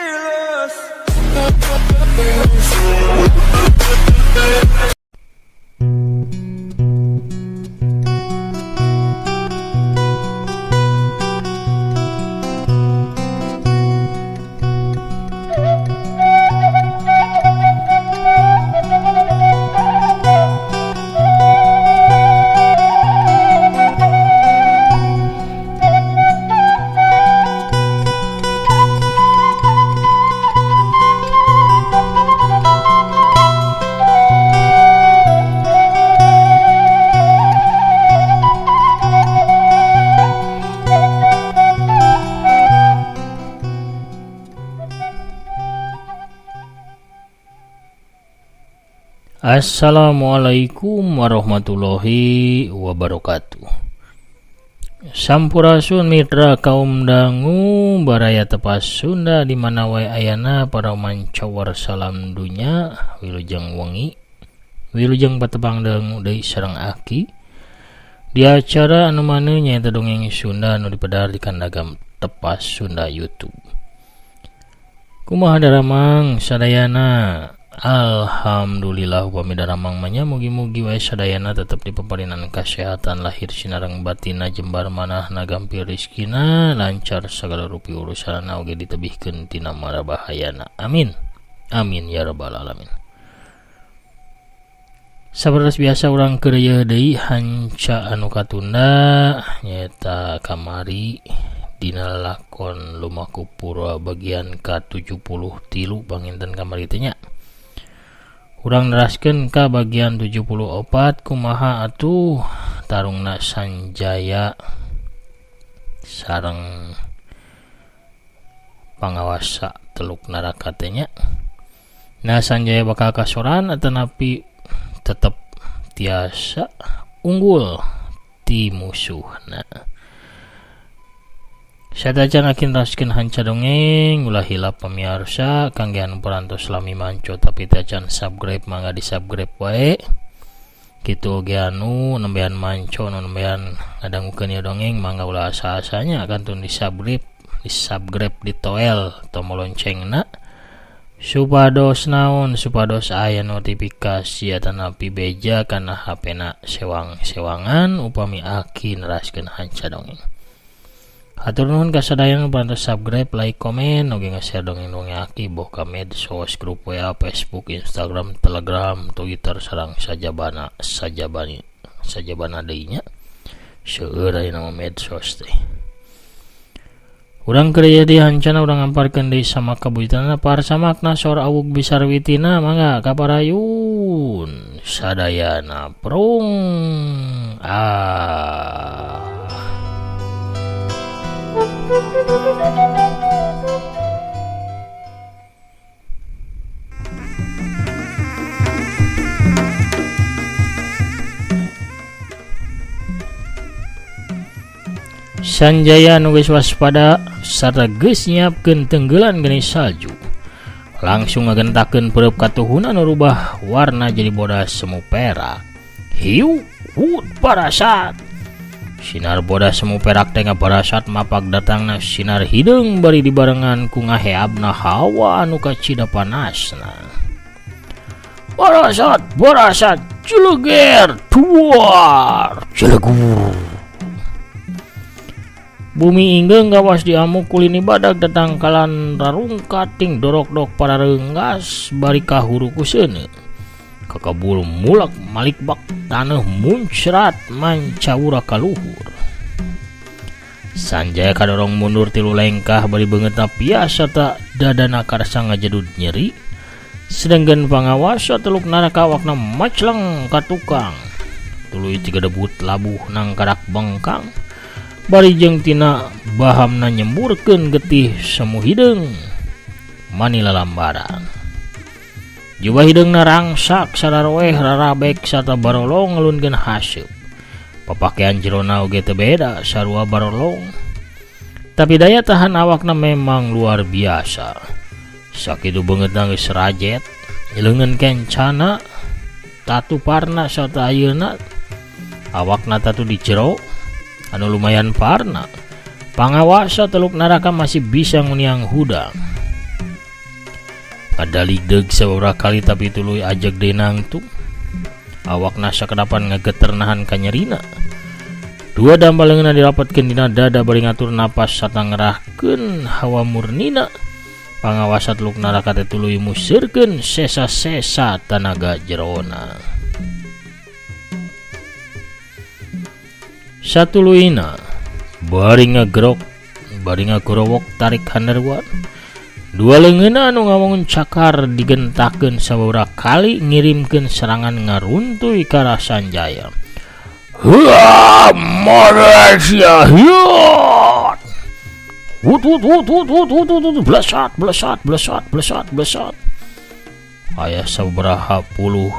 Fearless. Assalamualaikum warahmatullahi wabarakatuh. Sampurasun mitra kaum dangu baraya tepas Sunda di mana wae ayana para mancawar salam dunya wilujeng wengi wilujeng patepang dangu deui sareng aki di acara anu maneu nyaeta dongeng Sunda anu dipedar di kandagam tepas Sunda YouTube. Kumaha daramang sadayana? Alhamdulillah upami daramang manya mugi-mugi wae sadayana tetep dipaparinan kasehatan lahir sinareng batina jembar manahna gampil rezekina lancar sagala rupi urusanna oge ditebihkeun tina mara bahayana. Amin. Amin ya rabbal alamin. Sapertos biasa urang keur ieu deui hanca anu katunda nyaeta kamari dina lakon Lumaku Purwa bagian ka-73 panginten kamari teh nya. Urang neraskeun ka bagian 74 kumaha atuh tarungna Sanjaya sareng pangawasa Teluk Naraka teh nya. Nah Sanjaya bakal kasoran atanapi tetep tiasa unggul ti musuhna. Satacan akin raskeun hanca dongeng ulah hilap pamiarsa kangge anu parantos lami manco tapi tacan subscribe mangga di subscribe wae. Kitu oge anu nembean manco anu nembean ngadangukeun ieu dongeng mangga ulah asa-asanya kantun di subscribe di toel tombol loncengna supados naon supados aya notifikasi atanapi beja kana HP-na sewang-sewangan upami aki neraskeun hanca dongeng. Hatur nuhun ka sadayana nu parantos subscribe, like, komen, oge nge-share dongeng-dongeng aki boh ka medsos, grup WA, Facebook, Instagram, Telegram, Twitter sareng sajabana sajabana deui nya. Seueur aya nama medsos teh. Urang keur ieu di hancana urang ngamparkeun deui sama kabuyutanna parsamakna sor awug bisarwitina mangga kaparayun sadayana prung ah. Sanjaya nu geus waspada sarta geus nyiapkeun tenggelan geni salju. Langsung ngagentakeun peureub katuhun anu rubah warna jadi bodas semu perak. Hiu hut parasat. Sinar bodas semu perak teh ngabarasat mapak datangna sinar hideung bari dibarengan ku ngaheabna hawa anu kacida panasna. Barasat, barasat, celeger, duar, celegur. Bumi inggeung gawas diamuk kulini badag datangkalan rarungkat ting dorok-dok para reunggas bari kahuru ku seuneu. Kakabul mulak malik bak taneuh muncrat mancawura ka luhur. Sanjaya kadorong mundur tilu lengkah bari beungeutna piasa ta dadana karsa ngajedud nyeri. Sedengkeun pangawasa Teluk Naraka awakna macleng ka tukang. Tuluy tigadebut labuh nangkarak bengkang. Bari jeung tina bahamna nyemburkeun getih semu hideung mani lalambaran. Jubah hideungna rangsak sararoeh rarabek sarta barolong ngelunkeun haseup. Papakean jerona oge teu beda sarua barolong. Tapi daya tahan awakna memang luar biasa. Sakitu beungeutna geus rajet, leungeun kencana, tatu parna sarta ayeuna awakna tatu di jero anu lumayan parna. Pangawasa Teluk Naraka masih bisa nguniang hudang. Ngadaligdeug sababaraha kali tapi tuluy ajeg deui nangtung. Awakna sakedapan ngageter nahan kanyerina. Dua dampal leungeunna dirapatkeun dina dada bari ngatur napas sarta ngerahkeun hawa murnina. Pangawasa Teluk Naraka teh tuluy museurkeun sesa-sesa tanaga jerona. Satuluyna bari ngagerok bari ngagorowok tarik handarwan. Dua leungeunna anu ngawangun cakar digentakeun sababaraha kali ngirimkeun serangan ngaruntuy ka arah Sanjaya. Hua Malaysia hiat. Wut wut wut wut wut wut wut wut blesat blesat blesat blesat blesat. Aya sababaraha puluh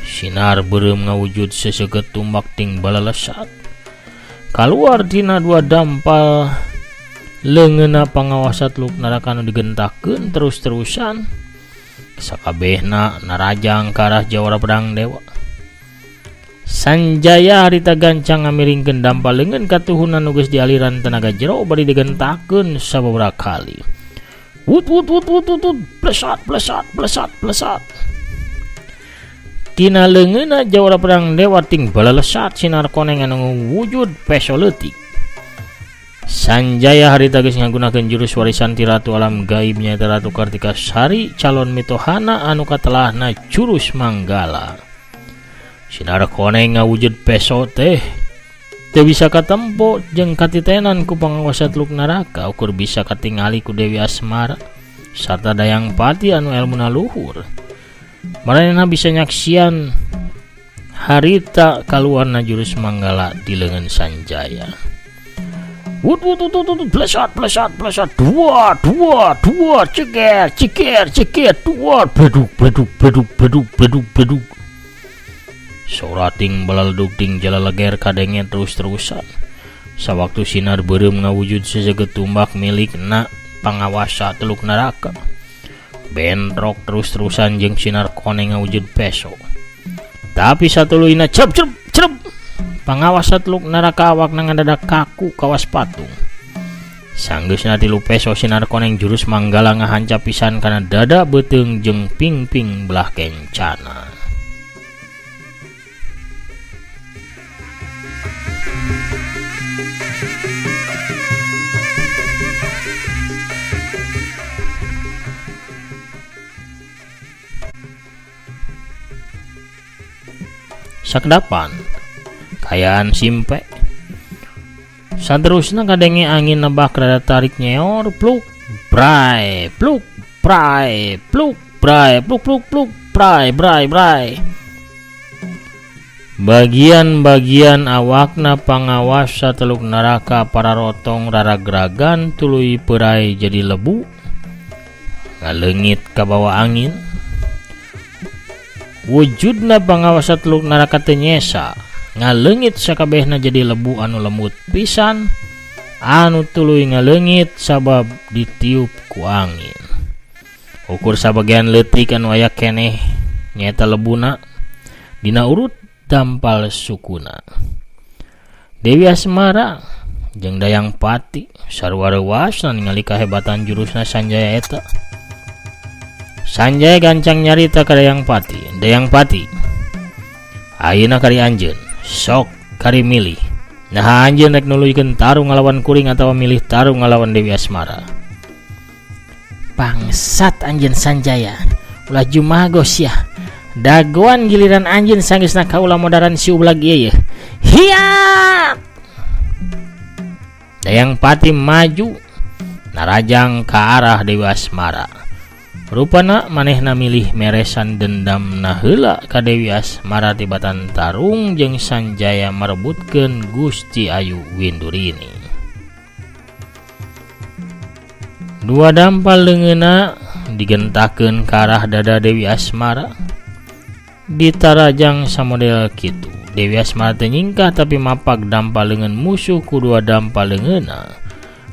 sinar beureum ngawujud seseukeut tumbak ting balalesat. Kaluar tina dua dampal leungeunna pangawasa Teluk Naraka nu digentakeun terus-terusan. Sakabehna narajang ka arah Jawara Pedang Dewa. Sanjaya harita gancang ngamiringkeun dampal leungeun katuhunan nu geus dialiran tenaga jero bari digentakeun sababaraha kali. Wut wut wut wut wut wut blesat blesat blesat blesat. Tina leungeunna Jawara Pedang Dewa ting balalesat sinar koneng anu wujud peso leutik. Sanjaya harita geus ngagunakeun jurus warisan ti Ratu Alam Gaib nyaeta Ratu Kartika Sari calon mitohana anu katelahna jurus Manggala. Sinar koneng ngawujud peso teh teu bisa katempo jeung katitenan ku pangawasa Teluk Naraka ukur bisa katingali ku Dewi Asmara sarta Dayang Pati anu elmuna luhur. Maranehna bisa nyaksian harita kaluarna jurus Manggala di leungeun Sanjaya. Wut wut wut wut wut blesat blesat blesat dua dua dua ceker ceker ceker dua bleduk bleduk bleduk bleduk bleduk bleduk. Sora ting balaledug ting jalaleger kadenge terus-terusan. Sawaktu sinar beureum ngawujud seseukeut tumbak milikna pangawasa Teluk Naraka. Bentrok terus-terusan jeung sinar koneng ngawujud peso. Tapi satuluyna cerep cerep cerep. Pangawasa Teluk Naraka awakna ngadadak kaku kawas patung. Sanggeusna tilu peso sinar koneng jurus Manggala ngahancap pisan kana dada beuteung jeung pingping belah kencana. Sakedapan kayaan simpe. Saterusna kadenge angin nebah rada tarik nyeor pluk brai pluk brai pluk brai pluk pluk pluk brai brai brai. Bagian-bagian awakna pangawasa Teluk Naraka pararotong raragragan tuluy peurai jadi lebu ngaleungit kabawa angin. Wujudna pangawasa Teluk Naraka teu nyesa ngaleungit sakabehna jadi lebu anu lembut pisan anu tuluy ngaleungit sabab ditiup ku angin. Ukur sabagian leutik anu aya keneh nyaeta lebuna dina urut dampal sukuna. Dewi Asmara jeung Dayang Pati sarua reuasna ningali kahebatan jurusna Sanjaya eta. Sanjaya gancang nyarita ka Dayang Pati. Dayang Pati, ayeuna kari anjeun sok kari milih. Naha anjeun rek nuluykeun tarung ngalawan kuring atawa milih tarung ngalawan Dewi Asmara. Bangsat anjeun Sanjaya, ulah jumago sia. Dagoan giliran anjeun sanggeusna kaula modaran si ublag ieu yeuh. Hiat! Dayang Pati maju narajang ka arah Dewi Asmara. Rupana manehna milih meresan dendamna heula ka Dewi Asmara tibatan tarung jeung Sanjaya merebutkeun Gusti Ayu Windurini. Dua dampal leungeunna digentakeun ka arah dada Dewi Asmara. Ditarajang samodel kitu. Dewi Asmara teu nyingkah tapi mapak dampal leungeun musuh ku dua dampal leungeunna.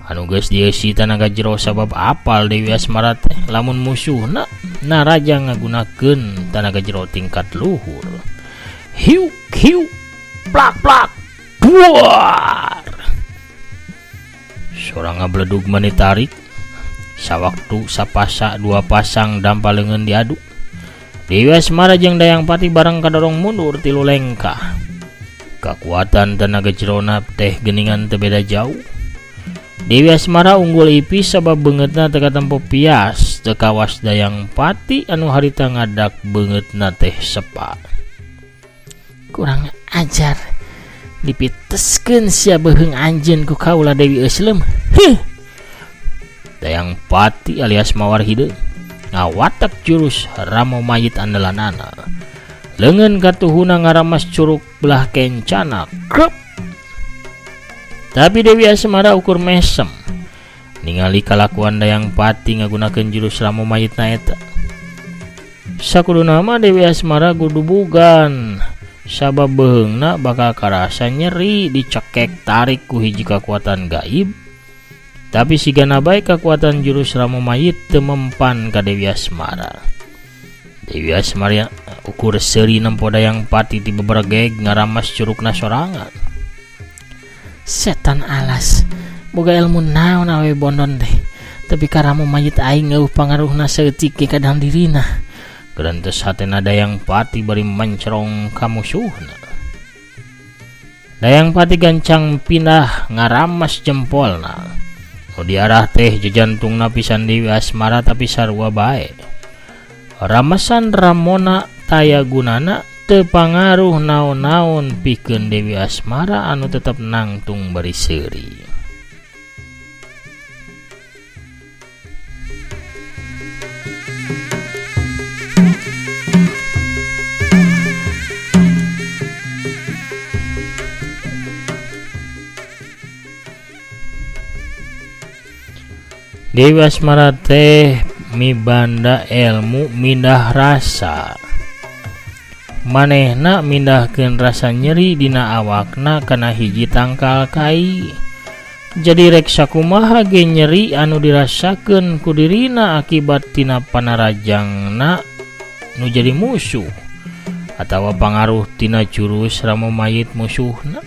Anu geus dieusi tanaga jero sabab apal Dewi Asmara teh lamun musuhna naraja ngagunakeun tanaga jero tingkat luhur. Hiuk hiuk plak plak duar. Sora ngabledug mani tarik. Sawaktu sapasa dua pasang dampal leungeun diadu. Dewi Asmara jeung Dayang Pati bareng kadorong mundur tilu lengkah. Kakuatan tenaga jerona teh geningan teu beda jauh. Dewi Asmara unggul ipis sabab beungeutna teu katempo pias, teu kawas Dayang Pati anu harita ngadak beungeutna teh sepa. Kurang ajar, dipiteskeun sia beuheung anjeun ku kaula Dewi Euslem. Heuh. Dayang Pati alias Mawar Hideung ngawatek jurus ramo mayit andalanana. Leungeun katuhuna ngaramas curug belah kencana. Krep. Tapi Dewi Asmara ukur mesem ningali kalakuan Dayang Pati ngagunakeun jurus ramo mayitna eta. Sakuduna mah Dewi Asmara gudubugan sabab beuheungna bakal karasa nyeri dicekek tarik ku hiji kakuatan gaib. Tapi sigana bae kakuatan jurus ramo mayit teu mempan ka Dewi Asmara. Dewi Asmara ukur seuri nempo Dayang Pati ti beberegeg ngaramas curugna sorangan. Setan alas, boga ilmu naon awe bondon teh. Tapi karamu mayit aing eueuh pangaruhna saeutik ge ka dalam dirina. Gerentes hatena Dayang Pati bari mencerong ka musuhna. Dayang Pati gancang pindah ngaramas jempolna. Nu diarah teh jejantungna pisan Dewi Asmara tapi sarua bae. Ramasan ramona taya gunana teu pangaruh naon-naon pikeun Dewi Asmara anu tetep nangtung bari seuri. Dewi Asmara teh mibanda ilmu mindah rasa. Manehna mindahkeun rasa nyeri dina awakna kana hiji tangkal kai. Jadi rek sakumaha ge nyeri anu dirasakeun ku dirina akibat tina panarajangna nu jadi musuh atawa pangaruh tina jurus ramo mayit musuhna.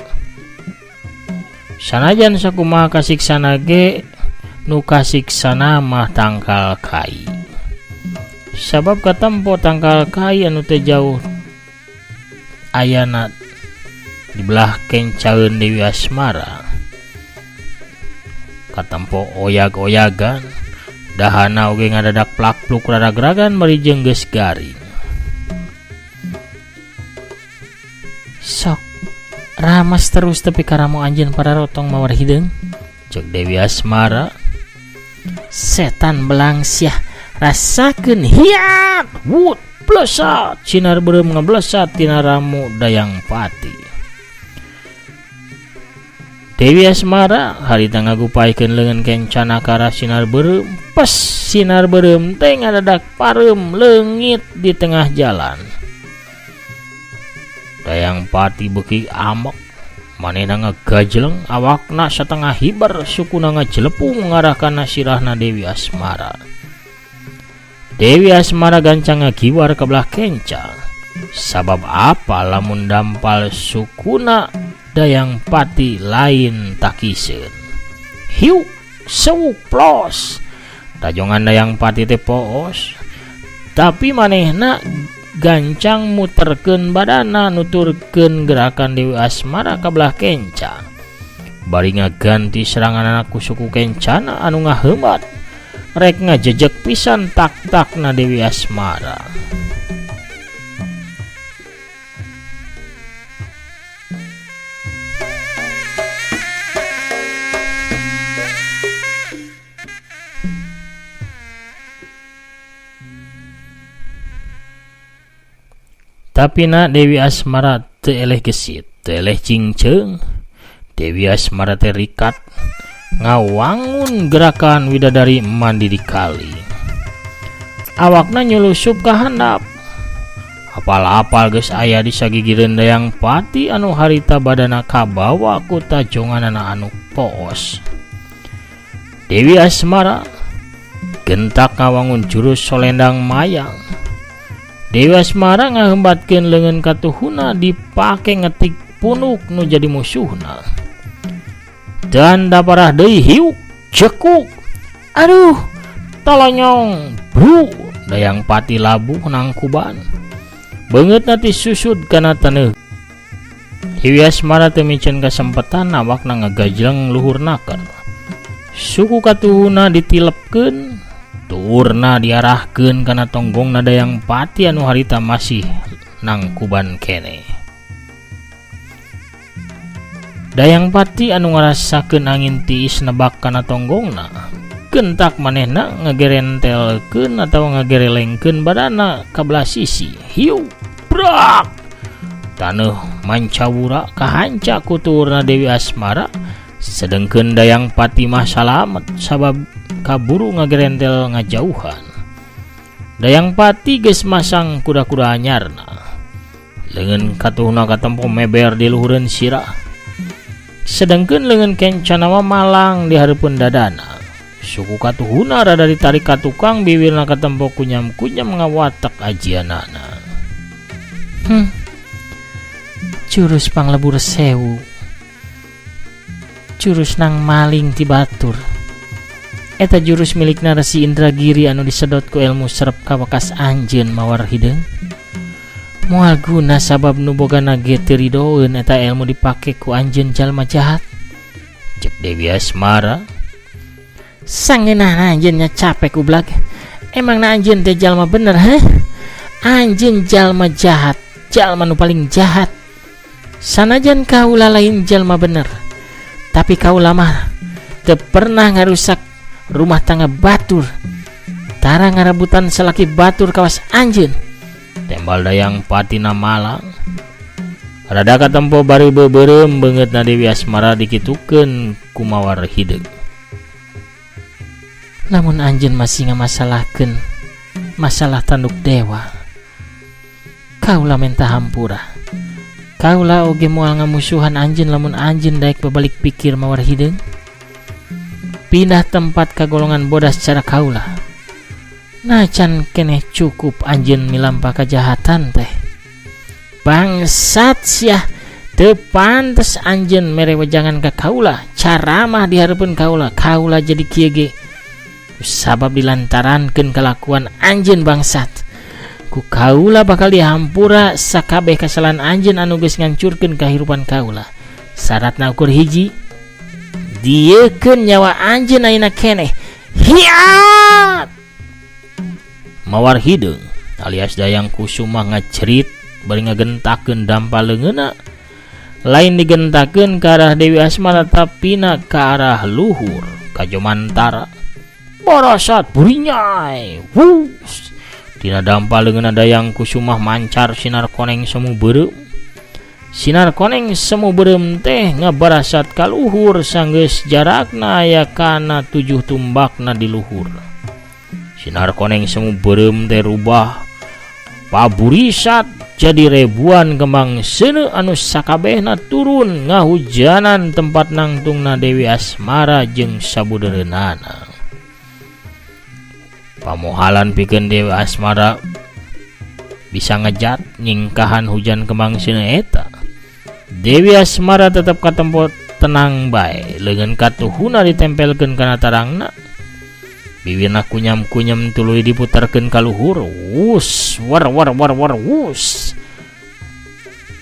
Sanajan sakumaha kasiksana ge nu kasiksana mah tangkal kai. Sabab katempo tangkal kai anu teu jauh ayana di belah kencaeun Dewi Asmara. Katempo oyag-oyagan, dahana oge ngadadak plak-pluk raragragan bari jeung geus garing. Sok ramas terus tepi ka ramo anjeun pararotong Mawar Hideung, ceuk Dewi Asmara. Setan belang siah rasakeun hiat wut blesat sinar beureum ngablesat tina ramu Dayang Pati. Dewi Asmara harita ngagupaikeun leungeun kencana ka arah sinar beureum, pes sinar beureum teh ngadadak pareum leungit di tengah jalan. Dayang Pati beuki amek, manehna ngagajleng awakna satengah hiber sukuna ngajelepung ngarah kana sirahna Dewi Asmara. Dewi Asmara gancang ngagiwar ka belah kenca. Sabab apa lamun dampal sukuna Dayang Pati lain takiseun. Hiuk sewuk plos. Tajongan Dayang Pati teh poos. Tapi manehna gancang muterkeun badana nuturkeun gerakan Dewi Asmara ka belah kenca. Bari ngaganti seranganana ku suku kencana anu ngaheumat. Rek ngajejek pisan tak-takna Dewi Asmara. Tapi na Dewi Asmara teu eleh gesit, teu eleh cingceung. Dewi Asmara teh rikat ngawangun gerakan widadari mandi di kali. Awakna nyulusup ka handap. Apal-apal geus aya di sagigireun Dayang Pati anu harita badana kabawa ku tajonganana anu poos. Dewi Asmara gentak ngawangun jurus solendang mayang. Dewi Asmara ngahembatkeun leungeun katuhuna dipake ngetik punuk nu jadi musuhna. Dan daparah deui hiuk cekuk. Aduh, Tolonyong bru Dayang Pati labuh nangkuban. Beungeutna tisusud kana taneuh. Dewi Asmara teu miceun kasempetan awakna ngagajleng luhur naker. Suku katuhuna ditilepkeun, tuurna diarahkeun kana tonggongna Dayang Pati anu harita masih nangkuban keneh. Dayang Pati anu ngarasakeun angin tiis nebak kana tonggongna, gentak manehna ngagerentelkeun atawa ngagerelengkeun badana ka belah sisi. Hiu, brak! Taneuh mancawura kahanca ku tuurna Dewi Asmara, sedengkeun Dayang Pati mah salamet sabab kaburu ngagerentel ngajauhan. Dayang Pati geus masang kuda-kuda anyarna. Leungeun katuhna katempo meber di luhureun sirah. Sedengkeun leungeun kencana mah malang di hareupeun dadana. Suku katuhuna rada ditarik ka tukang biwirna katempo kunyam-kunyam ngawatek ajianana. Jurus panglebur sewu. Jurus nang maling ti batur. Eta jurus milikna Resi Indragiri anu disedot ku ilmu serep kawakas anjeun mawar hideung. Moal guna sabab nu bogana ge teu ridoeun eta ilmu dipake ku anjeun jalma jahat. Cek Dewi Asmara. Sangeunahna anjeun nya capek ublag. Emangna anjeun teh jalma bener heh? Anjeun jalma jahat, jalma nu paling jahat. Sanajan kaula lain jalma bener, tapi kaula mah teu pernah ngarusak rumah tangga batur. Tara ngarebutan salaki batur kawas anjeun. Tembal Dayang Patina malang. Rada katempo bari beubeurem beungeutna Dewi Asmara dikitukeun ku mawar hideung. Lamun anjeun masih ngamasalahkeun masalah tanduk dewa, kaula menta hampura. Kaula oge moal ngamusuhan anjeun lamun anjeun daek babalik pikir mawar hideung. Pindah tempat ka golongan bodas cara kaula. Nah can keneh cukup anjeun milampah kajahatan teh. Bangsat sia, teu pantes anjeun mere wejangan ka kaula, caramah di hareupeun kaula, kaula jadi kieu ge. Sabab dilantarankeun kalakuan anjeun bangsat. Ku kaula bakal dihampura sakabeh kasalahan anjeun anu geus ngancurkeun kahirupan kaula. Syaratna ukur hiji, diekeun nyawa anjeun ayeuna keneh. Hiat! Mawar hideung alias Dayang Kusuma ngacerit bari ngagentakeun dampa leungeunna. Lain digentakeun ka arah Dewi Asmara tapina ka arah luhur ka Jomantara. Barasat burinyai. Wus. Dina dampa leungeunna Dayang Kusumah mancar sinar koneng semu beureum. Sinar koneng semu beureum teh ngabarasat ka luhur sanggeus jarakna aya kana 7 tumbakna di luhur. Sinar koneng semu beureum teh rubah paburisat jadi ribuan kembang seuneu anu sakabehna turun ngahujanan tempat nangtungna Dewi Asmara jeung sabudeureunana. Pamohalan pikeun Dewi Asmara bisa ngejat nyingkahan hujan kembang seuneu eta. Dewi Asmara tetep katempo tenang bae, leungeun katuhuna ditempelkeun kana tarangna. Biwirna kunyam-kunyam tuluy diputarkeun ka luhur. Wus, war war war war wus.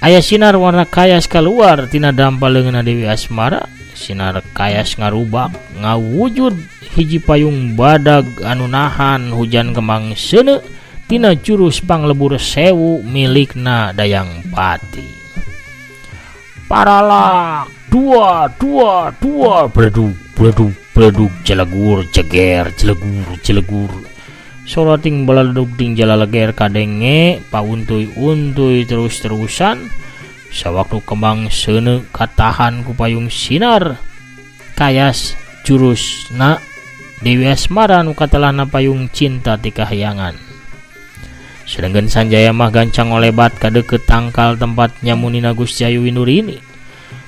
Aya sinar warna kayas kaluar tina dampa leungeunna Dewi Asmara. Sinar kayas ngarubak ngawujud hiji payung badag anu nahan hujan kembang seuneu tina jurus panglebur sewu milikna Dayang Pati. Paralak 2 2 2 bledug bledug bledug jelegur jeger jelegur jelegur. Soroting baladug ting jalaleger kadenge pauntuy-untuy terus-terusan. Sawaktu kembang seuneu katahan ku payung sinar kayas jurusna Dewi Asmara nu katelahna payung cinta ti kahyangan. Sedengkeun Sanjaya mah gancang ngolebat ka deukeut tangkal tempat nyamunina Gusti Ayu Windurini.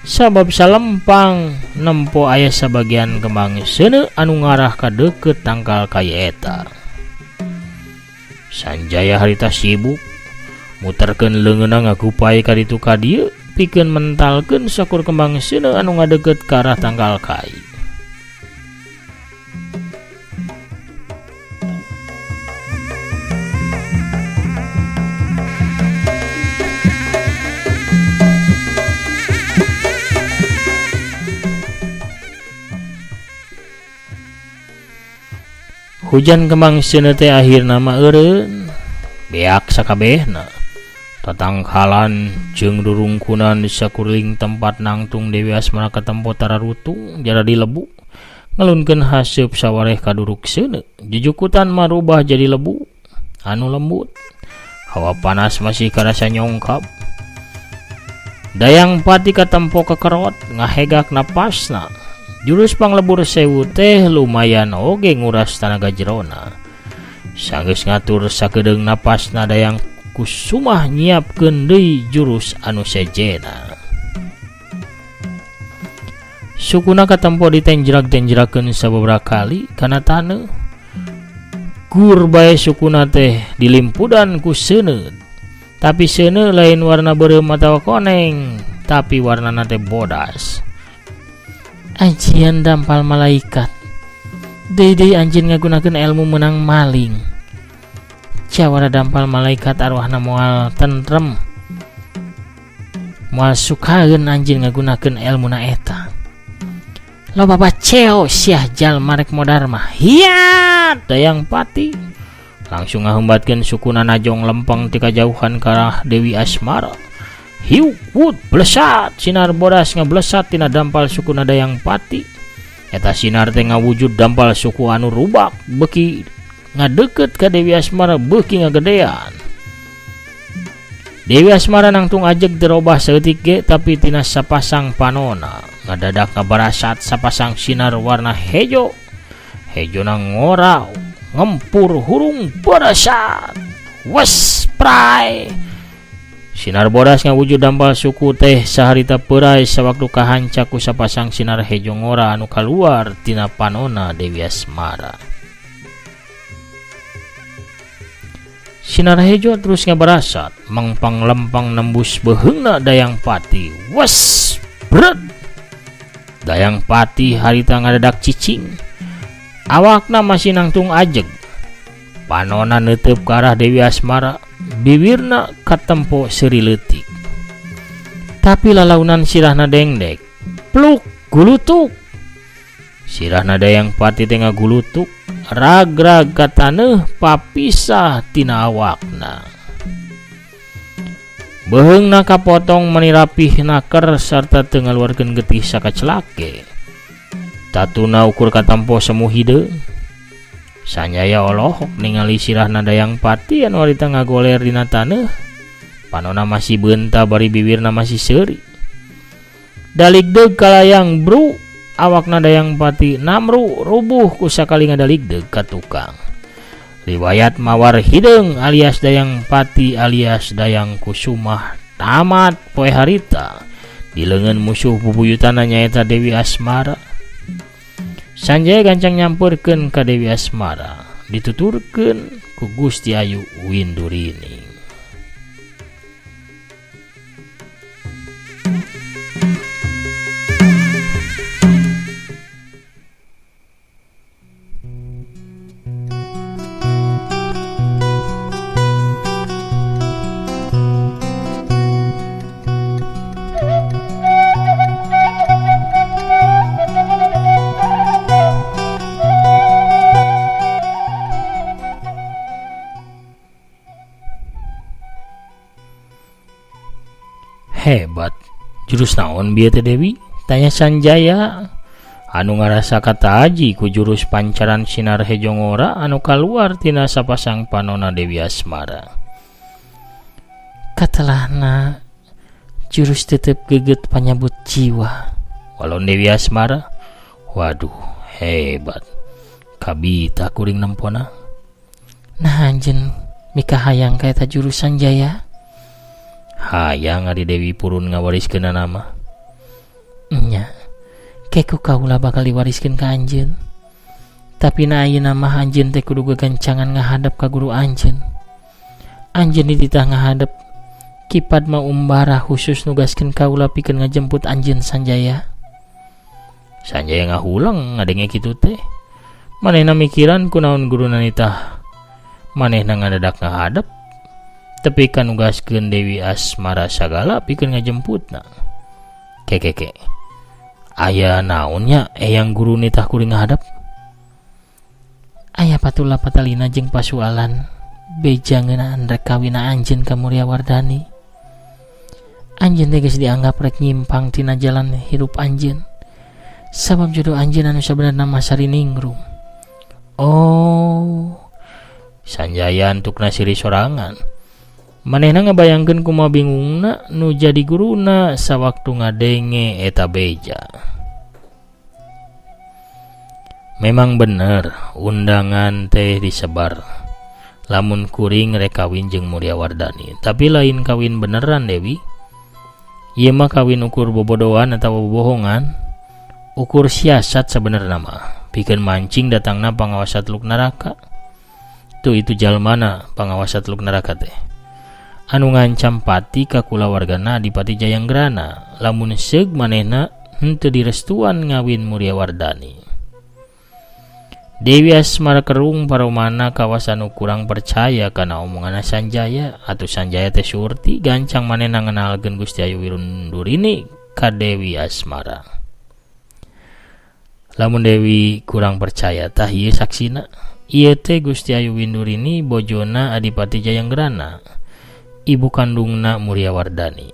Sabab salempang nempo aya sabagian kembang seuneu anu ngarah ka deukeut tangkal kai eta. Sanjaya harita sibuk muterkeun leungeunna ngagupai ka ditu ka dieu pikeun mentalkeun sakur kembang seuneu anu ngadeukeut ka arah tangkal kai. Hujan kembang seuneu teh akhirna mah eureun beak sakabehna. Tatangkalan jeung rurungkunan di sakuriling tempat nangtung Dewi Asmara katempo tararutung jaradi lebu. Ngelunkeun haseup sawareh kaduruk seuneu. Jujukutan marubah jadi lebu anu lembut. Hawa panas masih karasa nyongkap. Dayang Pati katempo kekerot ngahegak napasna. Jurus panglebur sewu teh lumayan oge nguras tanaga jerona. Sanggeus ngatur sakedeung napasna Dayang Kusumah nyiapkeun deui jurus anu sejena. Sukuna katempo ditenjrak-tenjrakeun sababaraha kali kana taneuh. Gur bae sukuna teh dilimpudan ku seuneu. Tapi seuneu lain warna beureum atawa koneng, tapi warnana teh bodas. Ajian dampal malaikat. Deui-deui anjeun ngagunakeun ilmu meunang maling. Jawara dampal malaikat arwahna moal tentrem. Moal sukaeun anjeun ngagunakeun elmuna eta. Loba baceo siah jalma rek modar mah. Hiat Dayang Pati langsung ngahembatkeun sukuna najong lempeng ti kajauhan ka arah Dewi Asmara. Hiuk wut blesat sinar bodas ngablesat tina dampal sukuna Dayang Pati. Eta sinar teh ngawujud dampal suku anu rubak beuki ngadeukeut ka Dewi Asmara beuki ngagedean. Dewi Asmara nangtung ajeg dirobah saeutik ge tapi tina sapasang panona ngadadak ngabarasat sapasang sinar warna hejo. Hejona ngora ngempur hurung barasat. Wes prai. Sinar bodas ngawujud dampal suku teh saharita peurai sawaktu kahanca ku sapasang sinar hejo ngora anu kaluar tina panona Dewi Asmara. Sinar hejo terus ngabarasat mangpang lempang nembus beheungna Dayang Pati. Wes bret. Dayang Pati harita ngadadak cicing. Awakna masih nangtung ajeg. Panona neuteub ka arah Dewi Asmara, bibirna katempo seuri leutik. Tapi lalaunan sirahna dengdek. Pluk gulutuk. Sirahna Dayang Pati teh ngagulutuk, ragrag ka taneuh papisah tina awakna. Beheungna kapotong mani rapih naker sarta teu ngaluarkeun getih sakacelake. Tatuna ukur katampo semu hideung. Sanjaya olohok ningali sirahna Dayang Pati anu harita ngagoler dina taneuh. Panona masih beunta bari bibirna masih seuri. Daligdeug kalayang bru, awakna Dayang Pati namru rubuh ku sakali ngadaligdeug ka tukang. Riwayat Mawar Hideung alias Dayang Pati alias Dayang Kusumah tamat poe harita. Di leungeun musuh bubuyutanna nyaeta Dewi Asmara. Sanjaya gancang nyamperkeun ka Dewi Asmara, dituturkeun ku Gusti Ayu Windurini. Hebat, jurus naon bieu teh Dewi? Tanya Sanjaya. Anu ngarasa kataji ku jurus pancaran sinar hejo ngora anu kaluar tina sapasang panona Dewi Asmara. Katelahna jurus tetep geget panyabut jiwa. Walon Dewi Asmara, waduh hebat. Kabita kuring nempona. Nah anjeun mikahayang ka eta jurus Sanjaya. Hayang ari Dewi purun ngawariskeun nama. Nya, keku kaula bakal diwariskeun ka anjeun. Tapi na ayeuna mah anjeun teh kudu gagancangan ngahadep ka guru anjeun. Anjeun dititah ngahadep Ki Padma Umbara khusus nugaskeun kaula pikeun ngajemput anjeun Sanjaya. Sanjaya ngahulang ngadenge kitu teh. Manehna mikiran kunaon guruna nitah. Manehna ngadadak ngahadep. Tepi ka nugaskeun Dewi Asmara sagala pikeun ngajemputna. Kekeke. Aya naonnya eyang guru nitah kuring ngahadep? Aya patula patalina jeung pasualan beja ngeunaan rek kawina anjeun ka Muria Wardani. Anjeun teh geus dianggap rek nyimpang tina jalan hirup anjeun. Sabab jodoh anjeun anu sabenerna mah Sariningrum. Oh, Sanjaya antukna siri sorangan. Manehna ngabayangkeun kumaha bingungna nu jadi guruna sawaktu ngadenge eta beja. Memang bener undangan teh disebar. Lamun kuring rek kawin jeung Muria Wardani, tapi lain kawin beneran Dewi. Ieu mah kawin ukur bobodoan atawa bobohongan, ukur siasat sabenerna mah. Pikeun mancing datangna pangawasa Teluk Naraka. Tuh itu jalmana pangawasa Teluk Naraka teh. Anu ngancam pati ka kulawargana Adipati Jayanggrana lamun seug manehna henteu direstuan ngawin Muria Wardani. Dewi Asmara kerung paromana kawas anu kurang percaya kana omonganna Sanjaya atuh Sanjaya teh surti gancang manehna ngenalkeun Gusti Ayu Windurini ka Dewi Asmara. Lamun Dewi kurang percaya tah ieu saksina. Ieu teh Gusti Ayu Windurini bojona Adipati Jayanggrana, ibu kandungna Muria Wardani.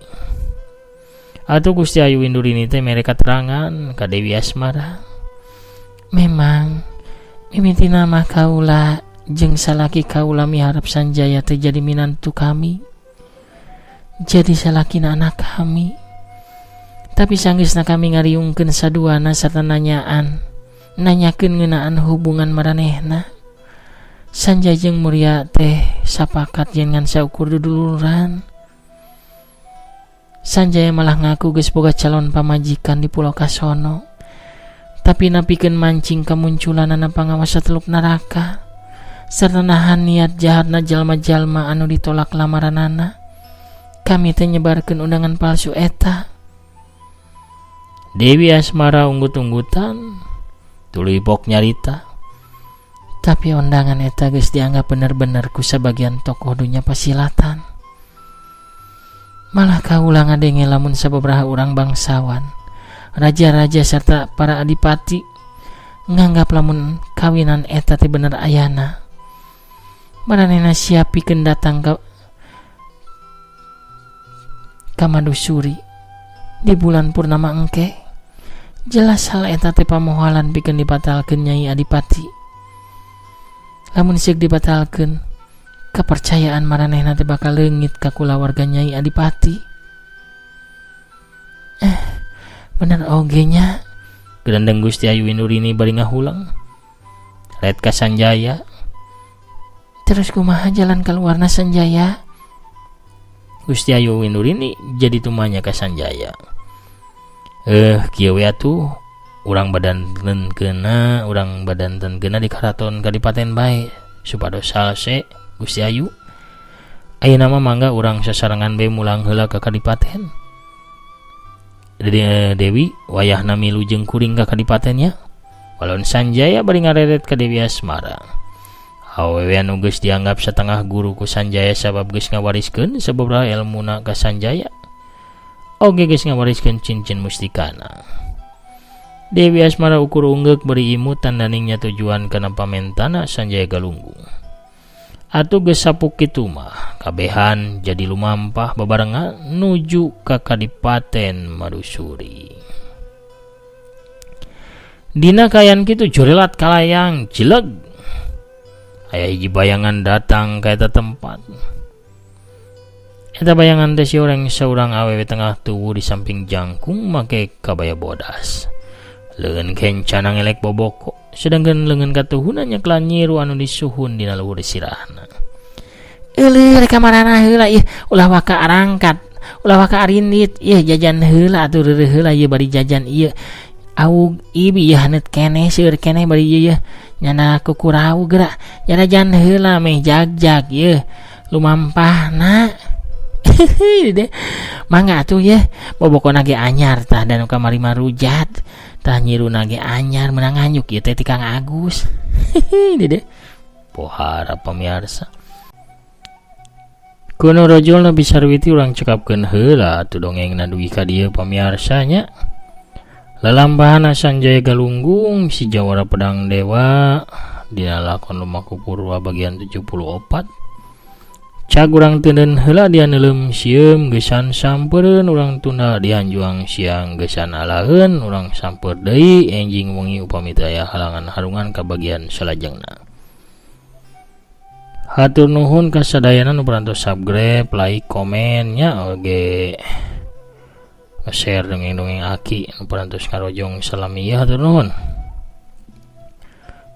Atuh Gusti Ayu Windurini teh mere katerangan ka Dewi Asmara. Memang mimitina mah kaula jeung salaki kaula miharep Sanjaya teh jadi minantu kami. Jadi salakina anak kami. Tapi sanggeusna kami ngariungkeun saduana sarta nanyaan, nanyakeun ngeunaan hubungan maranehna. Sanjaya jeung Muria teh sapakat yen ngan saukur duduluran. Sanjaya malah ngaku geus boga calon pamajikan di Pulau Kasono. Tapi napikeun mancing kamunculanana pangawasa Teluk Naraka sarta nahan niat jahatna jalma-jalma anu ditolak lamaranana. Kami teh nyebarkeun undangan palsu eta. Dewi Asmara unggut-unggutan tuluy pok nyarita. Tapi undangan eta geus dianggap bener-bener ku sabagian tokoh dunya pasilatan. Malah kaula ngadenge lamun sababaraha urang bangsawan, raja-raja serta para adipati nganggap lamun kawinan eta teh bener ayana. Maranehna siap pikeun datang ka Madusuri di bulan purnama engke. Jelas hal eta teh pamohalan pikeun dibatalkeun Nyai Adipati. Lamun seuk dibatalkeun, kepercayaan maranehna teh bakal leungit ka kulawarga Nyai Adipati. Bener oge nya. Gerendeng Gusti Ayu Windurini bari ngahulang. Red ka Sanjaya. Terus kumaha jalan keluarna Sanjaya? Gusti Ayu Windurini jadi tumanya ka Sanjaya. Kieu we atuh, urang badantenkeunna, urang badantenkeunna di karaton kadipaten bae supados salse Gusti Ayu. Ayeuna mah mangga urang sasarengan bae mulang heula ka kadipaten. Dewi wayahna milu jeung kuring ka kadipaten nya. Walon Sanjaya bari ngareret ka Dewi Asmara. Awewe anu geus dianggap satengah guru ku Sanjaya sabab geus ngawariskeun sababaraha elmuna ka Sanjaya. Oge geus ngawariskeun cincin mustikana. Dewi Asmara ukur unggeuk bari imut tandaningnya tujuan kana pamentana Sanjaya Galunggung. Atuh geus sapuk kitu mah kabehan jadi lumampah babarengan nuju ka Kadipaten Madusuri. Dina kayan kitu jorelat kalayang jileg. Aya hiji bayangan datang ka eta tempat. Eta bayangan teh si orang saurang awewe tengah tubuh di samping jangkung make kabaya bodas. Leungeun kencana ngelek boboko, sedangkan leungeun katuhuna nyeklan nyiru anu disuhun dina luhur sirahna. Euleuh rek kamarana heula ieu, ulah waka arangkat, ulah waka arindit, ieu jajan heula atuh reureuh heula ieu bari jajan ieu. Aug ibi ieu haneut keneh seueur keneh bari ieu yeuh nyana kukurau geura. Jajan heula meh jagjag ieu lumampahna. Deh. Mangga atuh ye bobokona ge anyar tah dan kamari marujat tah nyiruna ge anyar menang nganyuk ieu teh ti Kang Agus. Dede. Pohara pamiarsa. Kuno rojol Nabi Sarwiti urang cekapkeun heula atuh dongengna dugi ka dieu pamiarsa nya. Lalampahan Sanjaya Galunggung si jawara pedang dewa Dina lakon Lumaku Purwa bagian 74. Cag urang teuneun heula dianeuleum sieum geusan sampereun urang tunda dihanjuang siang geusan alaheun urang samper deui enjing wengi upami teu aya halangan harungan ka bagian salajengna. Hatur nuhun ka sadayana nu parantos subscribe, like, komen nya oge share dongeng-dongeng aki nu parantos ngarojong salami ieu hatur nuhun.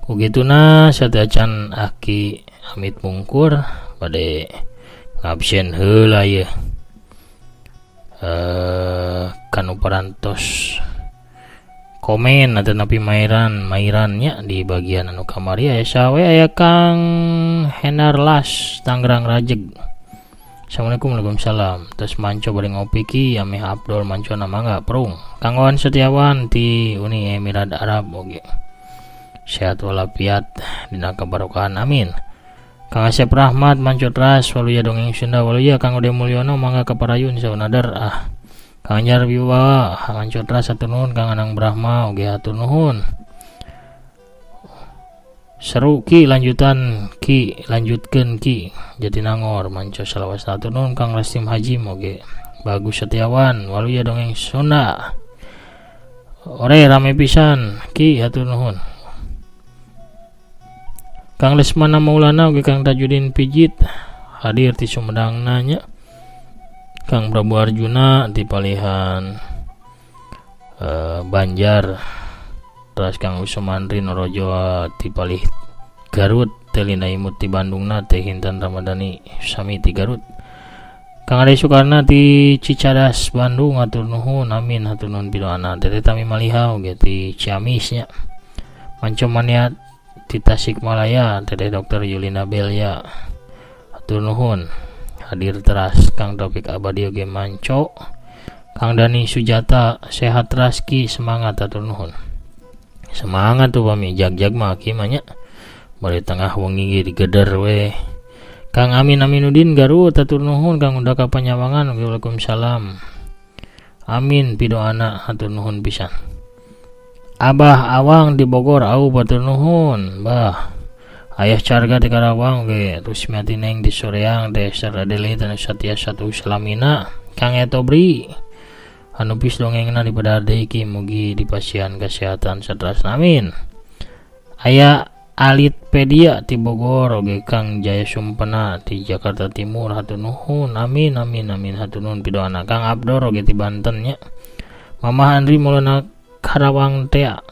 Ku kituna sateuacan aki amit mungkur bade ngabsen heula ieu. Kanu parantos komen atanapi mairan nya di bagian anu kamari aya saha we aya Kang Henarlas Tangerang Rajeg. Assalamualaikum waalaikumsalam. Tos manco bari ngopi ki ameh Abdul manco na mangga prung. Kang Wawan Setiawan ti Uni Emirat Arab oge. Sehat walafiat dina kabarokahan amin. Kang Asep Rahmat manco teras waluya dongeng Sunda waluya Kang Ode Mulyono mangga kaparayun saunadar ah. Kang Anjar Wibawa manco teras hatur nuhun Kang Anang Brahma oge hatur nuhun. Seru ki lanjutan ki lanjutkeun ki Jatinangor manco salawas hatur nuhun Kang Rastim Hajim oge. Bagus Setiawan waluya dongeng Sunda. Ore rame pisan ki hatur nuhun. Kang Lesmana Maulana oge Kang Tajudin Pijit hadir ti Sumedang nanya. Kang Prabu Arjuna ti palihan Banjar. Terus Kang Usmandri Norojo ti palih Garut, Teh Linda Imut ti Bandungna, Teh Intan Ramadhani sami ti Garut. Kang Ade Sukarna ti Cicadas Bandung hatur nuhun amin hatur nuhun pidoana. Teteh Tami Maliha oge ti Ciamis nya. Manco Mania ti Tasikmalaya, Teteh Dr. Yulina Belia hatur nuhun hadir teras. Kang Taufik Abadi oge manco. Kang Dani Sujata sehat raski semangat hatur nuhun. Semangat tuh pami jag-jag mah ki mah nya. Bari tengah wengi ge digeder we. Kang Amin Aminudin Garut hatur nuhun. Kang Undaka Panyawangan waalaikumsalam. Amin pidoana hatur nuhun pisan. Abah Awang di Bogor au hatur nuhun. Bah Ayah Carga di Karawang oge Rusmiati Neng di Soreang Teh Saradeli dan Satya Satu Salamina. Kang Etobri anu pis dongengna di Padade ki mugi dipasihan kesehatan saterasna amin. Aya Alitpedia ti Bogor oge Kang Jaya Sumpena ti Jakarta Timur hatur nuhun amin amin amin hatur nuhun pidoana. Kang Abdor oge ti Banten nya. Mamah Andri Maulana Karawang tea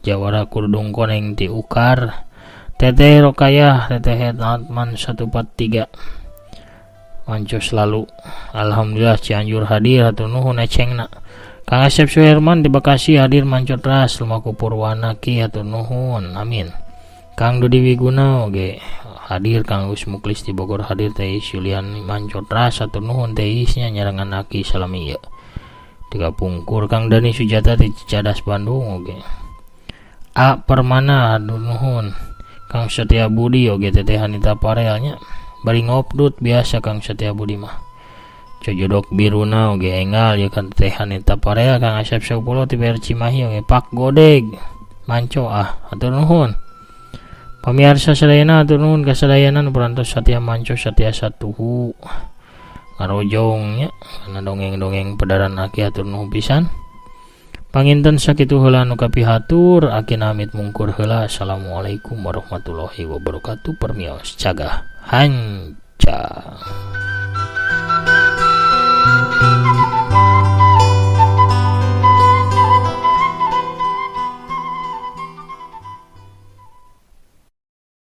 Jawara Kurdung Koneng ti Ukar. Teteh Rokayah Teteh Atman 143 manco selalu alhamdulillah Cianjur hadir hatur nuhun ecengna. Kang Asep Suherman di Bekasi hadir manco teras lumaku Purwana ki hatur nuhun amin. Kang Dudi Wiguna oge hadir. Kang Us Muklis di Bogor hadir. Teh Julian manco teras hatur nuhun teh isnya nyarengan aki salami ieu. Tiga pungkur Kang Dani Sujata di Cicadas Bandung oge. A Permana hatur nuhun. Kang Setia Budi oge Teteh Hanita Parelnya bari ngopdut biasa Kang Setia Budi mah. Cojodok biruna oge enggal ya kan Teteh Hanita Parel. Kang Asep Saupolo ti BR Cimahi oge Pak Godeg manco ah hatur nuhun. Pamiarsa sadayana hatur nuhun kasadayana nu parantos satia manco satia satuhu ngarojong nya kana dongeng-dongeng pedaran aki hatur nuhun pisan. Panginten sakitu heula nu kapihatur aki namit mungkur heula. Assalamualaikum warahmatullahi wabarakatuh. Permios cagah hanca.